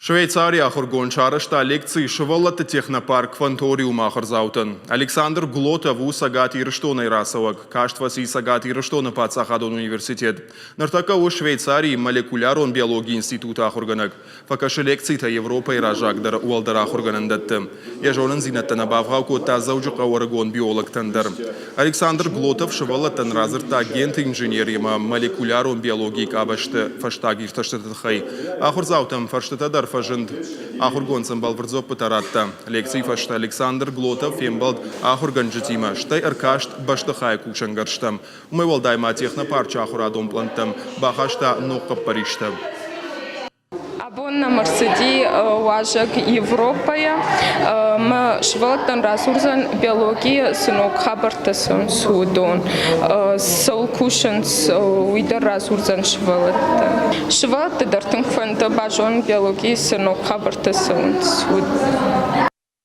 Швейцарийы ахуыргонд сарӕзта лекци сывӕллӕтты технопарк Кванториум ахуырдзаутӕн. Александр Глотов у Цӕгат Ирыстонӕй рацӕуӕг, каст фӕци Цӕгат Ирыстоны паддзахадон университет. Ныртӕккӕ у Швейцарийы молекулярон биологийы институты ахуыргӕнӕг. Фӕкӕсы лекцитӕ Европӕйы раззагдӕр уӕлдӕр ахуыргӕнӕндӕтты. Йӕ зонындзинӕдтӕ нӕ бавгъау кодта Дзӕуджыхъӕуы ӕрыгон биологтӕн дӕр. Александр Глотов сывӕллӕттӕн радзырдта генты инженери ӕмӕ молекулярон биологийы къабӕзты фӕстаг иртӕстыты тыххӕй. Ахуырдзаутӕм фӕрстытӕ дӕр фӕзынд. Ахуыргонд сын бӕлвырд дзуӕппытӕ радта. Лекцийы фӕстӕ Александр Глотов фембӕлд ахуыргӕнджытимӕ, стӕй ӕркаст бӕстыхайы кусӕнгӕрзтӕм. Уымӕй уӕлдай ма технопарчы ахуырадон пълӕнттӕм бахаста ног хъӕппӕристӕ. Абон нӕм ӕрцыди уазӕг Европӕйӕ. Мӕ сывӕллӕттӕн радзурдзӕн биологийы цы ног хабӕрттӕ цӕуынц, уыдон. Цӕуыл кусынц, уый дӕр радзурдзӕн сывӕллӕттӕн. Сывӕллӕтты дӕр тынг фӕнды базонын биологийы цы ног хабӕрттӕ цӕуынц, уыдон.